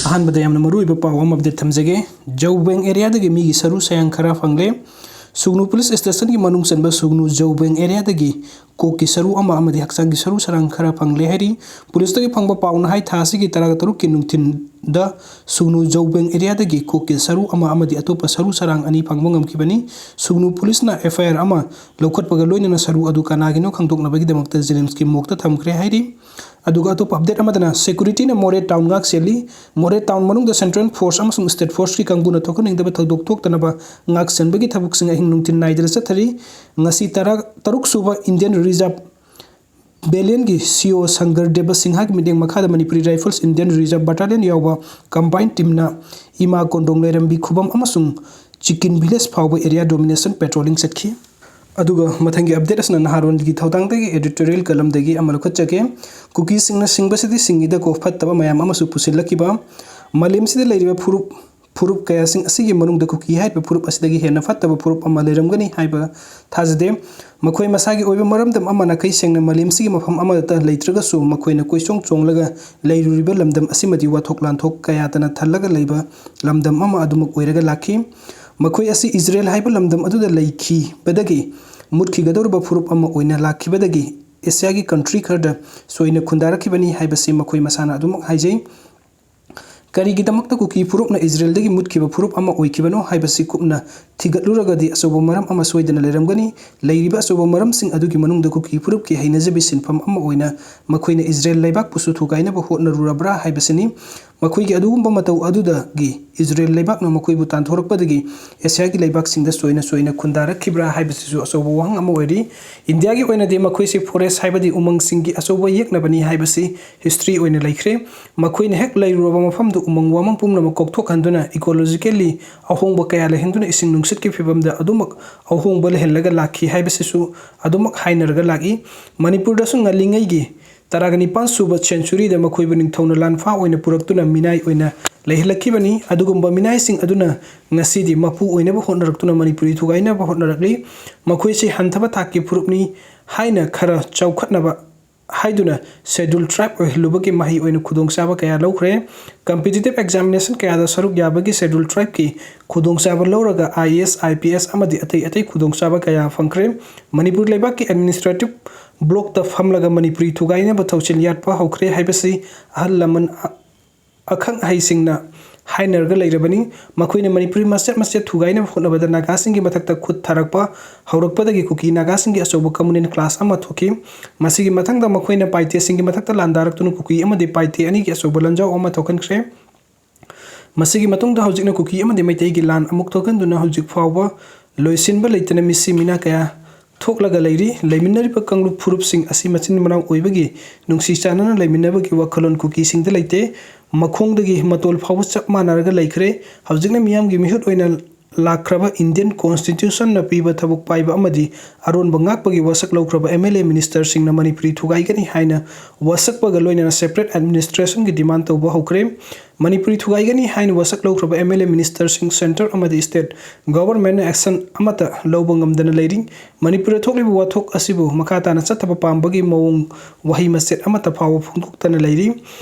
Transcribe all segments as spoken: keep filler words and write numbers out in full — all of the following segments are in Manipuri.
ꯑꯍꯥꯟꯕꯗ ꯌꯥꯝꯅ ꯃꯔꯨꯑꯣꯏꯕ ꯄꯥꯎ ꯑꯃ ꯑꯞꯗꯦꯠ ꯊꯝꯖꯒꯦ꯫ ꯖꯧꯕꯦꯡ ꯑꯦꯔꯤꯌꯥꯗꯒꯤ ꯃꯤꯒꯤ ꯁꯔꯨ ꯁꯌꯥꯡ ꯈꯔ ꯐꯪꯂꯦ꯫ ꯁꯨꯒꯅꯨ ꯄꯨꯂꯤꯁ ꯁ꯭ꯇꯦꯁꯟꯒꯤ ꯃꯅꯨꯡ ꯆꯟꯕ ꯁꯨꯒꯅꯨ ꯖꯧꯕꯦꯡ ꯑꯦꯔꯤꯌꯥꯗꯒꯤ ꯀꯣꯛꯀꯤ ꯁꯔꯨ ꯑꯃ ꯑꯃꯗꯤ ꯍꯛꯆꯥꯡꯒꯤ ꯁꯔꯨ ꯁꯔꯥꯡ ꯈꯔ ꯐꯪꯂꯦ ꯍꯥꯏꯔꯤ꯫ ꯄꯨꯂꯤꯁꯇꯒꯤ ꯐꯪꯕ ꯄꯥꯎꯅ ꯍꯥꯏ, ꯊꯥ ꯑꯁꯤꯒꯤ ꯇꯔꯥꯇꯔꯨꯛꯀꯤ ꯅꯨꯡꯊꯤꯟꯗ ꯁꯨꯒꯅꯨ ꯖꯧꯕꯦꯡ ꯑꯦꯔꯤꯌꯥꯗꯒꯤ ꯀꯣꯛꯀꯤ ꯁꯔꯨ ꯑꯃ ꯑꯃꯗꯤ ꯑꯇꯣꯞꯄ ꯁꯔꯨ ꯁꯔꯥꯡ ꯑꯅꯤ ꯐꯪꯕ ꯉꯝꯈꯤꯕꯅꯤ꯫ ꯁꯨꯒꯅꯨ ꯄꯨꯂꯤꯁꯅ FIR ꯑꯃ ꯂꯧꯈꯠꯄꯒ ꯂꯣꯏꯅꯅ ꯁꯔꯨ ꯑꯗꯨ ꯀꯅꯥꯒꯤꯅꯣ ꯈꯪꯗꯣꯛꯅꯕꯒꯤꯗꯃꯛꯇ JNIMSꯀꯤ morgueꯗ ꯊꯝꯈ꯭ꯔꯦ ꯍꯥꯏꯔꯤ꯫ ꯑꯗꯨꯒ ꯑꯇꯣꯞꯄ ꯑꯞꯗꯦꯠ ꯑꯃꯗꯅ, ꯁꯦꯀ꯭ꯌꯨꯔꯤꯇꯤꯅ ꯃꯣꯔꯦ ꯇꯥꯎꯟ ꯉꯥꯛ ꯁꯦꯜꯂꯤ꯫ ꯃꯣꯔꯦ ꯇꯥꯎꯟ ꯃꯅꯨꯡꯗ ꯁꯦꯟꯇ꯭ꯔꯦꯜ ꯐꯣꯔꯁ ꯑꯃꯁꯨꯡ ꯁ꯭ꯇꯦꯠ ꯐꯣꯔꯁꯀꯤ ꯀꯥꯡꯕꯨꯅ ꯊꯣꯛꯍꯟꯅꯤꯡꯗꯕ ꯊꯧꯗꯣꯛ ꯊꯣꯛꯇꯅꯕ ꯉꯥꯛ ꯁꯦꯟꯕꯒꯤ ꯊꯕꯛꯁꯤꯡ ꯑꯍꯤꯡ ꯅꯨꯡꯊꯤꯜ ꯅꯥꯏꯗꯅ ꯆꯠꯊꯔꯤ꯫ ꯉꯁꯤ ꯇꯔꯥ, ꯇꯔꯨꯛ ꯁꯨꯕ ꯏꯟꯗꯤꯌꯟ ꯔꯤꯖꯥꯔꯚ ꯕꯦꯂꯤꯌꯟꯒꯤ CEO ꯁꯪꯒꯔ ꯗꯦꯕ ꯁꯤꯡꯍꯒꯤ ꯃꯤꯠꯌꯦꯡ ꯃꯈꯥꯗ Manipuri rifles Indian reserve battalion ꯌꯥꯎꯕ ꯀꯝꯕꯥꯏꯟ ꯇꯤꯝꯅ ꯏꯃꯥ ꯀꯣꯟꯗꯣꯡ ꯂꯩꯔꯝꯕꯤ ꯈꯨꯕꯝ ꯑꯃꯁꯨꯡ ꯆꯤꯀꯤꯟ ꯚꯤꯂꯦꯖ ꯐꯥꯎꯕ ꯑꯦꯔꯤꯌꯥ ꯗꯣꯃꯤꯅꯦꯁꯟ ꯄꯦꯇ꯭ꯔꯣꯂꯤꯡ ꯆꯠꯈꯤ꯫ ꯑꯗꯨꯒ ꯃꯊꯪꯒꯤ ꯑꯞꯗꯦꯠ ꯑꯁꯤꯅ ꯅꯍꯥꯔꯣꯜꯒꯤ ꯊꯧꯗꯥꯡꯗꯒꯤ editorial columnꯗꯒꯤ ꯑꯃ ꯂꯧꯈꯠꯆꯒꯦ꯫ ꯀꯨꯀꯤꯁꯤꯡꯅ ꯁꯤꯡꯕꯁꯤꯗꯤ ꯁꯤꯡꯉꯤꯗꯀꯣ, ꯐꯠꯇꯕ ꯃꯌꯥꯝ ꯑꯃꯁꯨ ꯄꯨꯁꯤꯜꯂꯛꯈꯤꯕ꯫ ꯃꯥꯂꯦꯝꯁꯤꯗ ꯂꯩꯔꯤꯕ ꯐꯨꯔꯨꯞ, ꯐꯨꯔꯨꯞ ꯀꯌꯥꯁꯤꯡ ꯑꯁꯤꯒꯤ ꯃꯅꯨꯡꯗ ꯀꯨꯀꯤ ꯍꯥꯏꯔꯤꯕ ꯐꯨꯔꯨꯞ ꯑꯁꯤꯗꯒꯤ ꯍꯦꯟꯅ ꯐꯠꯇꯕ ꯐꯨꯔꯨꯞ ꯑꯃ ꯂꯩꯔꯝꯒꯅꯤ ꯍꯥꯏꯕ ꯊꯥꯖꯗꯦ꯫ ꯃꯈꯣꯏ ꯃꯁꯥꯒꯤ ꯑꯣꯏꯕ ꯃꯔꯝꯗꯝ ꯑꯃ ꯅꯥꯈꯩ ꯁꯦꯡꯅ ꯃꯥꯂꯦꯝꯁꯤꯒꯤ ꯃꯐꯝ ꯑꯃꯗꯇ ꯂꯩꯇ꯭ꯔꯒꯁꯨ, ꯃꯈꯣꯏꯅ ꯀꯣꯏꯆꯣꯡ ꯆꯣꯡꯂꯒ ꯂꯩꯔꯨꯔꯤꯕ ꯂꯝꯗꯝ ꯑꯁꯤꯃꯗꯤ ꯋꯥꯊꯣꯛ ꯂꯥꯟꯊꯣꯛ ꯀꯌꯥꯇꯅ ꯊꯜꯂꯒ ꯂꯩꯕ ꯂꯝꯗꯝ ꯑꯃ ꯑꯗꯨꯃꯛ ꯑꯣꯏꯔꯒ ꯂꯥꯛꯈꯤ꯫ ꯃꯈꯣꯏ ꯑꯁꯤ ꯏꯖꯔꯦꯜ ꯍꯥꯏꯕ ꯂꯝꯗꯝ ꯑꯗꯨꯗ ꯂꯩꯈꯤꯕꯗꯒꯤ ꯃꯨꯠꯈꯤꯒꯗꯧꯔꯕ ꯐꯨꯔꯨꯞ ꯑꯃ ꯑꯣꯏꯅ ꯂꯥꯛꯈꯤꯕꯗꯒꯤ ꯑꯦꯁꯤꯌꯥꯒꯤ country ꯈꯔꯗ ꯁꯣꯏꯅ ꯈꯨꯟꯗꯥꯔꯛꯈꯤꯕꯅꯤ ꯍꯥꯏꯕꯁꯤ ꯃꯈꯣꯏ ꯃꯁꯥꯅ ꯑꯗꯨꯃꯛ ꯍꯥꯏꯖꯩ꯫ ꯀꯔꯤꯒꯤꯗꯃꯛꯇ ꯀꯨꯀꯤ ꯐꯨꯔꯨꯞꯅ ꯏꯖꯔꯦꯜꯗꯒꯤ ꯃꯨꯠꯈꯤꯕ ꯐꯨꯔꯨꯞ ꯑꯃ ꯑꯣꯏꯈꯤꯕꯅꯣ ꯍꯥꯏꯕꯁꯤ ꯀꯨꯞꯅ ꯊꯤꯒꯠꯂꯨꯔꯒꯗꯤ ꯑꯆꯧꯕ ꯃꯔꯝ ꯑꯃ ꯁꯣꯏꯗꯅ ꯂꯩꯔꯝꯒꯅꯤ꯫ ꯂꯩꯔꯤꯕ ꯑꯆꯧꯕ ꯃꯔꯝꯁꯤꯡ ꯑꯗꯨꯒꯤ ꯃꯅꯨꯡꯗ ꯀꯨꯀꯤ ꯐꯨꯔꯨꯞꯀꯤ ꯍꯩꯅꯖꯕꯤ ꯁꯤꯟꯐꯝ ꯑꯃ ꯑꯣꯏꯅ ꯃꯈꯣꯏꯅ ꯏꯖꯔꯦꯜ ꯂꯩꯕꯥꯛꯄꯨꯁꯨ ꯊꯨꯒꯥꯏꯅꯕ ꯍꯣꯠꯅꯔꯨꯔꯕ꯭ꯔꯥ ꯍꯥꯏꯕꯁꯤꯅꯤ꯫ ꯃꯈꯣꯏꯒꯤ ꯑꯗꯨꯒꯨꯝꯕ ꯃꯇꯧ ꯑꯗꯨꯗꯒꯤ ꯏꯖꯔꯦꯜ ꯂꯩꯕꯥꯛꯅ ꯃꯈꯣꯏꯕꯨ ꯇꯥꯟꯊꯣꯔꯛꯄꯗꯒꯤ ꯑꯦꯁꯤꯌꯥꯒꯤ ꯂꯩꯕꯥꯛꯁꯤꯡꯗ ꯁꯣꯏꯅ ꯁꯣꯏꯅ ꯈꯨꯟꯗꯥꯔꯛꯈꯤꯕ꯭ꯔꯥ ꯍꯥꯏꯕꯁꯤꯁꯨ ꯑꯆꯧꯕ ꯋꯥꯍꯪ ꯑꯃ ꯑꯣꯏꯔꯤ꯫ ꯏꯟꯗꯤꯌꯥꯒꯤ ꯑꯣꯏꯅꯗꯤ ꯃꯈꯣꯏꯁꯤ forest ꯍꯥꯏꯕꯗꯤ ꯎꯃꯪꯁꯤꯡꯒꯤ ꯑꯆꯧꯕ ꯌꯦꯛꯅꯕꯅꯤ ꯍꯥꯏꯕꯁꯤ history ꯑꯣꯏꯅ ꯂꯩꯈ꯭ꯔꯦ꯫ ꯃꯈꯣꯏꯅ ꯍꯦꯛ ꯂꯩꯔꯨꯔꯕ ꯃꯐꯝꯗꯨ ꯎꯃꯪ ꯋꯥꯃꯪ ꯄꯨꯝꯅꯃꯛ ꯀꯣꯛꯊꯣꯛꯍꯟꯗꯨꯅ ecologically ꯑꯍꯣꯡꯕ ꯀꯌꯥ ꯂꯩꯍꯟꯗꯨꯅ ꯏꯁꯤꯡ ꯅꯨꯡꯁꯤꯠꯀꯤ ꯐꯤꯕꯝꯗ ꯑꯗꯨꯃꯛ ꯑꯍꯣꯡꯕ ꯂꯩꯍꯜꯂꯒ ꯂꯥꯛꯈꯤ ꯍꯥꯏꯕꯁꯤꯁꯨ ꯑꯗꯨꯃꯛ ꯍꯥꯏꯅꯔꯒ ꯂꯥꯛꯏ꯫ ꯃꯅꯤꯄꯨꯔꯗꯁꯨ ꯉꯜꯂꯤꯉꯩꯒꯤ ꯇꯔꯥꯒ ꯅꯤꯄꯥꯟ ꯁꯨꯕ centuryꯗ ꯃꯈꯣꯏꯕꯨ ꯅꯤꯡꯊꯧꯅ ꯂꯥꯟꯐꯥ ꯑꯣꯏꯅ ꯄꯨꯔꯛꯇꯨꯅ ꯃꯤꯅꯥꯏ ꯑꯣꯏꯅ ꯂꯩꯍꯜꯂꯛꯈꯤꯕꯅꯤ꯫ ꯑꯗꯨꯒꯨꯝꯕ ꯃꯤꯅꯥꯏꯁꯤꯡ ꯑꯗꯨꯅ ꯉꯁꯤꯗꯤ ꯃꯄꯨ ꯑꯣꯏꯅꯕ ꯍꯣꯠꯅꯔꯛꯇꯨꯅ ꯃꯅꯤꯄꯨꯔꯤ ꯊꯨꯒꯥꯏꯅꯕ ꯍꯣꯠꯅꯔꯛꯂꯤ꯫ ꯃꯈꯣꯏꯁꯤ ꯍꯟꯊꯕ ꯊꯥꯛꯀꯤ ꯐꯨꯔꯨꯞꯅꯤ ꯍꯥꯏꯅ ꯈꯔ ꯆꯥꯎꯈꯠꯅꯕ ꯍꯥꯏꯗꯨꯅ Scheduled Tribe ꯑꯣꯏꯍꯜꯂꯨꯕꯒꯤ ꯃꯍꯩ ꯑꯣꯏꯅ ꯈꯨꯗꯣꯡꯆꯥꯕ ꯀꯌꯥ ꯂꯧꯈ꯭ꯔꯦ꯫ Competitive examination ꯀꯌꯥꯗ ꯁꯔꯨꯛ ꯌꯥꯕꯒꯤ Scheduled Tribeꯀꯤ ꯈꯨꯗꯣꯡꯆꯥꯕ ꯂꯧꯔꯒ I A S, I P S ꯑꯃꯗꯤ ꯑꯇꯩ ꯑꯇꯩ ꯈꯨꯗꯣꯡꯆꯥꯕ ꯀꯌꯥ ꯐꯪꯈ꯭ꯔꯦ꯫ ꯃꯅꯤꯄꯨꯔ ꯂꯩꯕꯥꯛꯀꯤ administrative blockꯇ ꯐꯝꯂꯒ ꯃꯅꯤꯄꯨꯔꯤ ꯊꯨꯒꯥꯏꯅꯕ ꯊꯧꯁꯤꯜ ꯌꯥꯠꯄ ꯍꯧꯈ꯭ꯔꯦ ꯍꯥꯏꯕꯁꯤ ꯑꯍꯜ ꯂꯃꯟ ꯑꯈꯪ ꯑꯍꯩꯁꯤꯡꯅ ꯍꯥꯏꯅꯔꯒ ꯂꯩꯔꯕꯅꯤ꯫ ꯃꯈꯣꯏꯅ ꯃꯅꯤꯄꯨꯔꯤ ꯃꯆꯦꯠ ꯃꯆꯦꯠ ꯊꯨꯒꯥꯏꯅꯕ ꯍꯣꯠꯅꯕꯗ ꯅꯥꯒꯥꯁꯤꯡꯒꯤ ꯃꯊꯛꯇ ꯈꯨꯠ ꯊꯥꯔꯛꯄ ꯍꯧꯔꯛꯄꯗꯒꯤ ꯀꯨꯀꯤ ꯅꯥꯒꯥꯁꯤꯡꯒꯤ ꯑꯆꯧꯕ communal clash ꯑꯃ ꯊꯣꯛꯈꯤ꯫ ꯃꯁꯤꯒꯤ ꯃꯊꯪꯗ ꯃꯈꯣꯏꯅ ꯄꯥꯏꯇꯦꯁꯤꯡꯒꯤ ꯃꯊꯛꯇ ꯂꯥꯟꯗꯥꯔꯛꯇꯨꯅ ꯀꯨꯀꯤ ꯑꯃꯗꯤ ꯄꯥꯏꯇꯦ ꯑꯅꯤꯒꯤ ꯑꯆꯧꯕ ꯂꯥꯟꯖꯥꯎ ꯑꯃ ꯊꯣꯛꯍꯟꯈ꯭ꯔꯦ꯫ ꯃꯁꯤꯒꯤ ꯃꯇꯨꯡꯗ ꯍꯧꯖꯤꯛꯅ ꯀꯨꯀꯤ ꯑꯃꯗꯤ ꯃꯩꯇꯩꯒꯤ ꯂꯥꯟ ꯑꯃꯨꯛ ꯊꯣꯛꯍꯟꯗꯨꯅ ꯍꯧꯖꯤꯛ ꯐꯥꯎꯕ ꯂꯣꯏꯁꯤꯟꯕ ꯂꯩꯇꯅ ꯃꯤꯁꯤ ꯃꯤꯅꯥ ꯀꯌꯥ ꯊꯣꯛꯂꯒ ꯂꯩꯔꯤ꯫ ꯂꯩꯃꯤꯟꯅꯔꯤꯕ ꯀꯥꯡꯂꯨꯞ ꯐꯨꯔꯨꯞꯁꯤꯡ ꯑꯁꯤ ꯃꯆꯤꯟ ꯃꯅꯥꯎ ꯑꯣꯏꯕꯒꯤ ꯅꯨꯡꯁꯤ ꯆꯥꯟꯅꯅ ꯂꯩꯃꯤꯟꯅꯕꯒꯤ ꯋꯥꯈꯜꯂꯣꯟ ꯀꯨꯀꯤꯁꯤꯡꯗ ꯂꯩꯇꯦ꯫ ꯃꯈꯣꯡꯗꯒꯤ ꯃꯇꯣꯜ ꯐꯥꯎꯕ ꯆꯞ ꯃꯥꯟꯅꯔꯒ ꯂꯩꯈ꯭ꯔꯦ꯫ ꯍꯧꯖꯤꯛꯅ ꯃꯤꯌꯥꯝꯒꯤ ꯃꯤꯍꯨꯠ ꯑꯣꯏꯅ ꯂꯥꯛꯈ꯭ꯔꯕ Indian Constitutionꯅ ꯄꯤꯕ ꯊꯕꯛ ꯄꯥꯏꯕ ꯑꯃꯗꯤ ꯑꯔꯣꯟꯕ ꯉꯥꯛꯄꯒꯤ ꯋꯥꯁꯛ ꯂꯧꯈ꯭ꯔꯕ M L A ministerꯁꯤꯡꯅ ꯃꯅꯤꯄꯨꯔꯤ ꯊꯨꯒꯥꯏꯒꯅꯤ ꯍꯥꯏꯅ ꯋꯥꯁꯛꯄꯒ ꯂꯣꯏꯅꯅ separate administrationꯒꯤ demand ꯇꯧꯕ ꯍꯧꯈ꯭ꯔꯦ꯫ ꯃꯅꯤꯄꯨꯔꯤ ꯊꯨꯒꯥꯏꯒꯅꯤ ꯍꯥꯏꯅ ꯋꯥꯁꯛ ꯂꯧꯈ꯭ꯔꯕ M L A ministerꯁꯤꯡ centre ꯑꯃꯗꯤ state governmentꯅ action ꯑꯃꯠꯇ ꯂꯧꯕ ꯉꯝꯗꯅ ꯂꯩꯔꯤ꯫ ꯃꯅꯤꯄꯨꯔꯗ ꯊꯣꯛꯂꯤꯕ ꯋꯥꯊꯣꯛ ꯑꯁꯤꯕꯨ ꯃꯈꯥ ꯇꯥꯅ ꯆꯠꯊꯕ ꯄꯥꯝꯕꯒꯤ ꯃꯑꯣꯡ ꯋꯥꯍꯩ ꯃꯆꯦꯠ ꯑꯃꯠꯇ ꯐꯥꯎꯕ ꯐꯣꯡꯗꯣꯛꯇꯅ ꯂꯩꯔꯤ꯫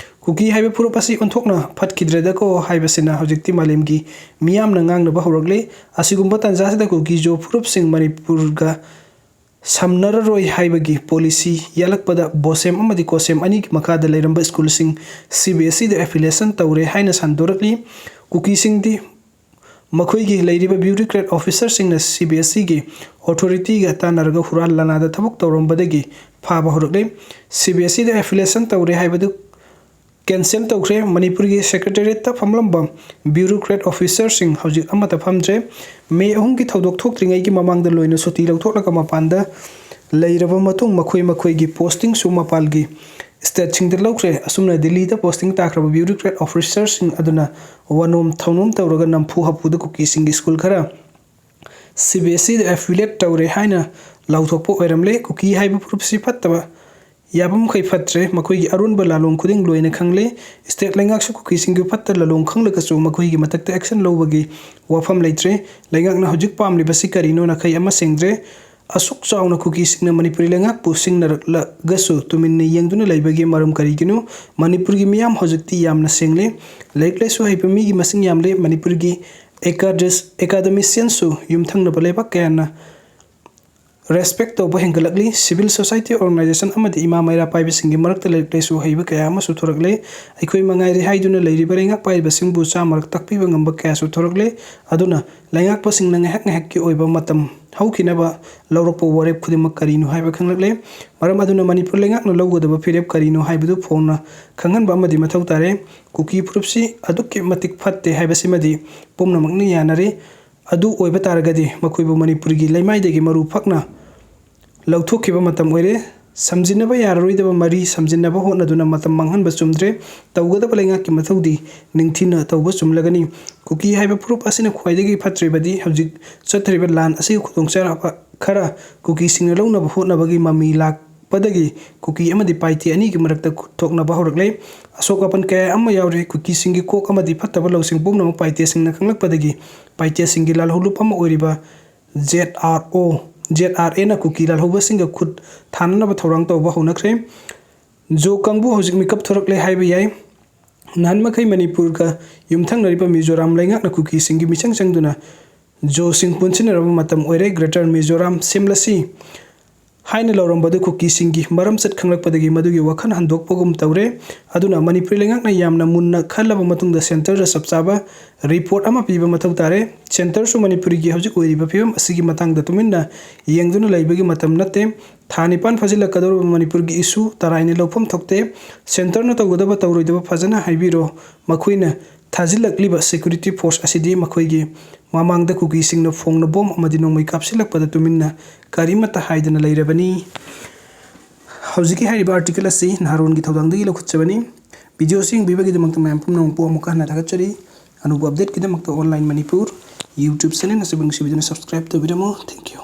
ꯀꯨꯀꯤ ꯍꯥꯏꯕ ꯐꯨꯔꯨꯞ ꯑꯁꯤ ꯑꯣꯟꯊꯣꯛꯅ ꯐꯠꯈꯤꯗ꯭ꯔꯦꯗꯀꯣ ꯍꯥꯏꯕꯁꯤꯅ ꯍꯧꯖꯤꯛꯇꯤ ꯃꯥꯂꯦꯝꯒꯤ ꯃꯤꯌꯥꯝꯅ ꯉꯥꯡꯅꯕ ꯍꯧꯔꯛꯂꯦ꯫ ꯑꯁꯤꯒꯨꯝꯕ ꯇꯥꯟꯖꯥꯁꯤꯗ ꯀꯨꯀꯤꯖꯣ ꯐꯨꯔꯨꯞꯁꯤꯡ ꯃꯅꯤꯄꯨꯔꯒ ꯁꯝꯅꯔꯔꯣꯏ ꯍꯥꯏꯕꯒꯤ policy ꯌꯥꯠꯂꯛꯄꯗ ꯕꯣꯁꯦꯝ ꯑꯃꯗꯤ ꯀꯣꯁꯦꯝ ꯑꯅꯤꯒꯤ ꯃꯈꯥꯗ ꯂꯩꯔꯝꯕ ꯁ꯭ꯀꯨꯜꯁꯤꯡ C B S Eꯗ affiliation ꯇꯧꯔꯦ ꯍꯥꯏꯅ ꯁꯟꯗꯣꯔꯛꯂꯤ꯫ ꯀꯨꯀꯤꯁꯤꯡꯗꯤ ꯃꯈꯣꯏꯒꯤ ꯂꯩꯔꯤꯕ bureaucrat officerꯁꯤꯡꯅ C B S Eꯒꯤ authorityꯒ ꯇꯥꯟꯅꯔꯒ ꯍꯨꯔꯥꯟ ꯂꯥꯟꯅꯥꯗ ꯊꯕꯛ ꯇꯧꯔꯝꯕꯗꯒꯤ ꯐꯥꯕ ꯍꯧꯔꯛꯂꯦ꯫ C B S Eꯗ affiliation ꯇꯧꯔꯦ ꯍꯥꯏꯕꯗꯨ cancel ꯇꯧꯈ꯭ꯔꯦ꯫ ꯃꯅꯤꯄꯨꯔꯒꯤ secretariatꯇ ꯐꯝꯂꯝꯕ bureaucrat officerꯁꯤꯡ ꯍꯧꯖꯤꯛ ꯑꯃꯠꯇ ꯐꯝꯗ꯭ꯔꯦ꯫ ꯃꯦ ꯑꯍꯨꯝꯒꯤ ꯊꯧꯗꯣꯛ ꯊꯣꯛꯇ꯭ꯔꯤꯉꯩꯒꯤ ꯃꯃꯥꯡꯗ ꯂꯣꯏꯅ ꯁꯨꯇꯤ ꯂꯧꯊꯣꯛꯂꯒ ꯃꯄꯥꯟꯗ ꯂꯩꯔꯕ ꯃꯇꯨꯡ ꯃꯈꯣꯏ ꯃꯈꯣꯏꯒꯤ postingꯁꯨ ꯃꯄꯥꯟꯒꯤ stateꯁꯤꯡꯗ ꯂꯧꯈ꯭ꯔꯦ꯫ ꯑꯁꯨꯝꯅ ꯗꯤꯜꯂꯤꯗ posting ꯇꯥꯈ꯭ꯔꯕ bureaucrat officerꯁꯤꯡ ꯑꯗꯨꯅ ꯋꯥꯅꯣꯝ ꯊꯧꯅꯣꯝ ꯇꯧꯔꯒ ꯅꯝꯐꯨ ꯍꯥꯐꯨꯗ ꯀꯨꯀꯤꯁꯤꯡꯒꯤ ꯁ꯭ꯀꯨꯜ ꯈꯔ C B S Eꯗ affiliate ꯇꯧꯔꯦ ꯍꯥꯏꯅ ꯂꯥꯎꯊꯣꯛꯄ ꯑꯣꯏꯔꯝꯂꯦ꯫ ꯀꯨꯀꯤ ꯍꯥꯏꯕ ꯐꯨꯔꯨꯞꯁꯤ ꯐꯠꯇꯕ ꯌꯥꯕ ꯃꯈꯩ ꯐꯠꯇ꯭ꯔꯦ꯫ ꯃꯈꯣꯏꯒꯤ ꯑꯔꯣꯟꯕ ꯂꯥꯂꯣꯡ ꯈꯨꯗꯤꯡ ꯂꯣꯏꯅ ꯈꯪꯂꯦ꯫ State ꯂꯩꯉꯥꯛꯁꯨ ꯀꯨꯀꯤꯁꯤꯡꯒꯤ ꯐꯠꯇ ꯂꯥꯂꯣꯡ ꯈꯪꯂꯒꯁꯨ ꯃꯈꯣꯏꯒꯤ ꯃꯊꯛꯇ action ꯂꯧꯕꯒꯤ ꯋꯥꯐꯝ ꯂꯩꯇ꯭ꯔꯦ꯫ ꯂꯩꯉꯥꯛꯅ ꯍꯧꯖꯤꯛ ꯄꯥꯝꯂꯤꯕꯁꯤ ꯀꯔꯤꯅꯣ ꯅꯥꯈꯩ ꯑꯃ ꯁꯦꯡꯗ꯭ꯔꯦ꯫ ꯑꯁꯨꯛ ꯆꯥꯎꯅ ꯀꯨꯀꯤꯁꯤꯡꯅ ꯃꯅꯤꯄꯨꯔꯤ ꯂꯩꯉꯥꯛꯄꯨ ꯁꯤꯡꯅꯔꯛꯂꯒꯁꯨ ꯇꯨꯃꯤꯟꯅ ꯌꯦꯡꯗꯨꯅ ꯂꯩꯕꯒꯤ ꯃꯔꯝ ꯀꯔꯤꯒꯤꯅꯣ? ꯃꯅꯤꯄꯨꯔꯒꯤ ꯃꯤꯌꯥꯝ ꯍꯧꯖꯤꯛꯇꯤ ꯌꯥꯝꯅ ꯁꯦꯡꯂꯦ꯫ ꯂꯥꯏꯔꯤꯛ ꯂꯥꯏꯁꯨ ꯍꯩꯕ ꯃꯤꯒꯤ ꯃꯁꯤꯡ ꯌꯥꯝꯂꯦ꯫ ꯃꯅꯤꯄꯨꯔꯒꯤ ꯑꯦꯀꯥꯗꯦꯁ-, ꯑꯦꯀꯥꯗꯃꯤꯁꯤꯌꯟꯁꯨ ꯌꯨꯝꯊꯪꯅꯕ ꯂꯩꯕꯥꯛ ꯀꯌꯥꯅ ꯔꯦꯁꯄꯦꯛ ꯇꯧꯕ ꯍꯦꯟꯒꯠꯂꯛꯂꯤ꯫ ꯁꯤꯚꯤꯜ ꯁꯣꯁꯥꯏꯇꯤ ꯑꯣꯔꯒꯅꯥꯏꯖꯦꯁꯟ ꯑꯃꯗꯤ ꯏꯃꯥ ꯃꯩꯔꯥ ꯄꯥꯏꯕꯁꯤꯡꯒꯤ ꯃꯔꯛꯇ ꯂꯥꯏꯔꯤꯛ ꯂꯥꯏꯁꯨ ꯍꯩꯕ ꯀꯌꯥ ꯑꯃꯁꯨ ꯊꯣꯔꯛꯂꯦ꯫ ꯑꯩꯈꯣꯏ ꯃꯉꯥꯏꯔꯦ ꯍꯥꯏꯗꯨꯅ ꯂꯩꯔꯤꯕ ꯂꯩꯉꯥꯛ ꯄꯥꯏꯔꯤꯕꯁꯤꯡꯕꯨ ꯆꯥ ꯃꯔꯛ ꯇꯥꯛꯄꯤꯕ ꯉꯝꯕ ꯀꯌꯥꯁꯨ ꯊꯣꯔꯛꯂꯦ꯫ ꯑꯗꯨꯅ ꯂꯩꯉꯥꯛꯄꯁꯤꯡꯅ ꯉꯥꯏꯍꯥꯛ ꯉꯥꯏꯍꯥꯛꯀꯤ ꯑꯣꯏꯕ ꯃꯇꯝ ꯍꯧꯈꯤꯅꯕ ꯂꯧꯔꯛꯄ ꯋꯥꯔꯦꯞ ꯈꯨꯗꯤꯡꯃꯛ ꯀꯔꯤꯅꯣ ꯍꯥꯏꯕ ꯈꯪꯂꯛꯂꯦ꯫ ꯃꯔꯝ ꯑꯗꯨꯅ ꯃꯅꯤꯄꯨꯔ ꯂꯩꯉꯥꯛꯅ ꯂꯧꯒꯗꯕ ꯐꯤꯔꯦꯞ ꯀꯔꯤꯅꯣ ꯍꯥꯏꯕꯗꯨ ꯐꯣꯡꯅ ꯈꯪꯍꯟꯕ ꯑꯃꯗꯤ ꯃꯊꯧ ꯇꯥꯔꯦ꯫ ꯀꯨꯀꯤ ꯐꯨꯔꯨꯞꯁꯤ ꯑꯗꯨꯛꯀꯤ ꯃꯇꯤꯛ ꯐꯠꯇꯦ ꯍꯥꯏꯕꯁꯤꯃꯗꯤ ꯄꯨꯝꯅꯃꯛꯅ ꯌꯥꯅꯔꯦ꯫ ꯑꯗꯨ ꯑꯣꯏꯕ ꯇꯥꯔꯒꯗꯤ ꯃꯈꯣꯏꯕꯨ ꯃꯅꯤꯄꯨꯔꯒꯤ ꯂꯩꯃꯥꯏꯗꯒꯤ ꯃꯔꯨ ꯐꯛꯅ ꯂꯧꯊꯣꯛꯈꯤꯕ ꯃꯇꯝ ꯑꯣꯏꯔꯦ꯫ ꯁꯝꯖꯤꯟꯅꯕ ꯌꯥꯔꯔꯣꯏꯗꯕ ꯃꯔꯤ ꯁꯝꯖꯤꯟꯅꯕ ꯍꯣꯠꯅꯗꯨꯅ ꯃꯇꯝ ꯃꯥꯡꯍꯟꯕ ꯆꯨꯝꯗ꯭ꯔꯦ꯫ ꯇꯧꯒꯗꯕ ꯂꯩꯉꯥꯛꯀꯤ ꯃꯊꯧꯗꯤ ꯅꯤꯡꯊꯤꯅ ꯇꯧꯕ ꯆꯨꯝꯂꯒꯅꯤ꯫ ꯀꯨꯀꯤ ꯍꯥꯏꯕ ꯐꯨꯔꯨꯞ ꯑꯁꯤꯅ ꯈ꯭ꯋꯥꯏꯗꯒꯤ ꯐꯠꯇ꯭ꯔꯤꯕꯗꯤ ꯍꯧꯖꯤꯛ ꯆꯠꯊꯔꯤꯕ ꯂꯥꯟ ꯑꯁꯤꯒꯤ ꯈꯨꯗꯣꯡꯆꯥꯕ ꯈꯔ ꯀꯨꯀꯤꯁꯤꯡꯅ ꯂꯧꯅꯕ ꯍꯣꯠꯅꯕꯒꯤ ꯃꯃꯤ ꯂꯥꯛꯄꯗꯒꯤ ꯀꯨꯀꯤ ꯑꯃꯗꯤ ꯄꯥꯏꯇꯦ ꯑꯅꯤꯒꯤ ꯃꯔꯛꯇ ꯈꯨꯠ ꯊꯣꯛꯅꯕ ꯍꯧꯔꯛꯂꯦ꯫ ꯑꯁꯣꯛ ꯑꯄꯟ ꯀꯌꯥ ꯑꯃ ꯌꯥꯎꯔꯦ꯫ ꯀꯨꯀꯤꯁꯤꯡꯒꯤ ꯀꯣꯛ ꯑꯃꯗꯤ ꯐꯠꯇꯕ ꯂꯧꯁꯤꯡ ꯄꯨꯝꯅꯃꯛ ꯄꯥꯏꯇꯦꯁꯤꯡꯅ ꯈꯪꯂꯛꯄꯗꯒꯤ ꯄꯥꯏꯇꯦꯁꯤꯡꯒꯤ ꯂꯥꯜꯍꯧꯂꯨꯞ ꯑꯃ ꯑꯣꯏꯔꯤꯕ ꯖꯦꯠ ꯑꯥꯔ ꯑꯣ, ꯖꯦꯠ ꯑꯥꯔ ꯑꯦꯅ ꯀꯨꯀꯤ ꯂꯥꯜꯍꯧꯕꯁꯤꯡꯒ ꯈꯨꯠ ꯊꯥꯅꯅꯕ ꯊꯧꯔꯥꯡ ꯇꯧꯕ ꯍꯧꯅꯈ꯭ꯔꯦ꯫ ꯖꯣ ꯀꯥꯡꯕꯨ ꯍꯧꯖꯤꯛ ꯃꯤꯀꯞ ꯊꯣꯔꯛꯂꯦ ꯍꯥꯏꯕ ꯌꯥꯏ꯫ ꯅꯍꯥꯟ ꯃꯈꯩ ꯃꯅꯤꯄꯨꯔꯒ ꯌꯨꯝꯊꯪꯅꯔꯤꯕ ꯃꯤꯖꯣꯔꯥꯝ ꯂꯩꯉꯥꯛꯅ ꯀꯨꯀꯤꯁꯤꯡꯒꯤ ꯃꯤꯆꯪ ꯆꯪꯗꯨꯅ ꯖꯣꯁꯤꯡ ꯄꯨꯟꯁꯤꯟꯅꯔꯕ ꯃꯇꯝ ꯑꯣꯏꯔꯦ꯫ ꯒ꯭ꯔꯦꯇꯔ ꯃꯤꯖꯣꯔꯥꯝ ꯁꯦꯝꯂꯁꯤ ꯍꯥꯏꯅ ꯂꯥꯎꯔꯝꯕꯗꯨ ꯀꯨꯀꯤꯁꯤꯡꯒꯤ ꯃꯔꯝꯆꯠ ꯈꯪꯂꯛꯄꯗꯒꯤ ꯃꯗꯨꯒꯤ ꯋꯥꯈꯜ ꯍꯟꯗꯣꯛꯄꯒꯨꯝ ꯇꯧꯔꯦ꯫ ꯑꯗꯨꯅ ꯃꯅꯤꯄꯨꯔꯤ ꯂꯩꯉꯥꯛꯅ ꯌꯥꯝꯅ ꯃꯨꯟꯅ ꯈꯜꯂꯕ ꯃꯇꯨꯡꯗ ꯁꯦꯟꯇꯔꯗ ꯆꯞ ꯆꯥꯕ ꯔꯤꯄꯣꯔꯠ ꯑꯃ ꯄꯤꯕ ꯃꯊꯧ ꯇꯥꯔꯦ꯫ ꯁꯦꯟꯇꯔꯁꯨ ꯃꯅꯤꯄꯨꯔꯒꯤ ꯍꯧꯖꯤꯛ ꯑꯣꯏꯔꯤꯕ ꯐꯤꯕꯝ ꯑꯁꯤꯒꯤ ꯃꯇꯥꯡꯗ ꯇꯨꯃꯤꯟꯅ ꯌꯦꯡꯗꯨꯅ ꯂꯩꯕꯒꯤ ꯃꯇꯝ ꯅꯠꯇꯦ꯫ ꯊꯥ ꯅꯤꯄꯥꯟ ꯐꯥꯖꯤꯜꯂꯛꯀꯗꯧꯔꯕ ꯃꯅꯤꯄꯨꯔꯒꯤ ꯏꯁꯨ ꯇꯔꯥꯏꯅ ꯂꯧꯐꯝ ꯊꯣꯛꯇꯦ꯫ ꯁꯦꯟꯇꯔꯅ ꯇꯧꯒꯗꯕ ꯇꯧꯔꯣꯏꯗꯕ ꯐꯖꯅ ꯍꯥꯏꯕꯤꯔꯣ꯫ ꯃꯈꯣꯏꯅ ꯊꯥꯖꯤꯜꯂꯛꯂꯤꯕ ꯁꯦꯀ꯭ꯌꯨꯔꯤꯇꯤ ꯐꯣꯔꯁ ꯑꯁꯤꯗꯤ ꯃꯈꯣꯏꯒꯤ ꯃꯃꯥꯡꯗ ꯀꯨꯀꯤꯁꯤꯡꯅ ꯐꯣꯡꯅ ꯕꯣꯝ ꯑꯃꯗꯤ ꯅꯣꯡꯃꯩ ꯀꯥꯞꯁꯤꯜꯂꯛꯄꯗ ꯇꯨꯃꯤꯟꯅ ꯀꯔꯤꯃꯠꯇ ꯍꯥꯏꯗꯅ ꯂꯩꯔꯕꯅꯤ꯫ ꯍꯧꯖꯤꯛꯀꯤ ꯍꯥꯏꯔꯤꯕ ꯑꯥꯔꯇꯤꯀꯜ ꯑꯁꯤ ꯅꯍꯥꯔꯣꯟꯒꯤ ꯊꯧꯗꯥꯡꯗꯒꯤ ꯂꯧꯈꯠꯆꯕꯅꯤ꯫ ꯚꯤꯗꯤꯑꯣ ꯑꯁꯤ ꯌꯦꯡꯕꯤꯕꯒꯤꯗꯃꯛꯇ ꯃꯌꯥꯝ ꯄꯨꯝꯅꯃꯛꯄꯨ ꯑꯃꯨꯛꯀ ꯍꯟꯅ ꯊꯥꯒꯠꯆꯔꯤ꯫ ꯑꯅꯧꯕ ꯑꯞꯗꯦꯠꯀꯤꯗꯃꯛꯇ ꯑꯣꯟꯂꯥꯏꯟ ꯃꯅꯤꯄꯨꯔ YouTube ꯆꯦꯅꯦꯜ ꯑꯁꯤꯕꯨ ꯅꯨꯡꯁꯤꯕꯤꯗꯨꯅ ꯁꯕꯁꯀ꯭ꯔꯥꯏꯕ ꯇꯧꯕꯤꯔꯝꯃꯨ꯫ Thank you꯫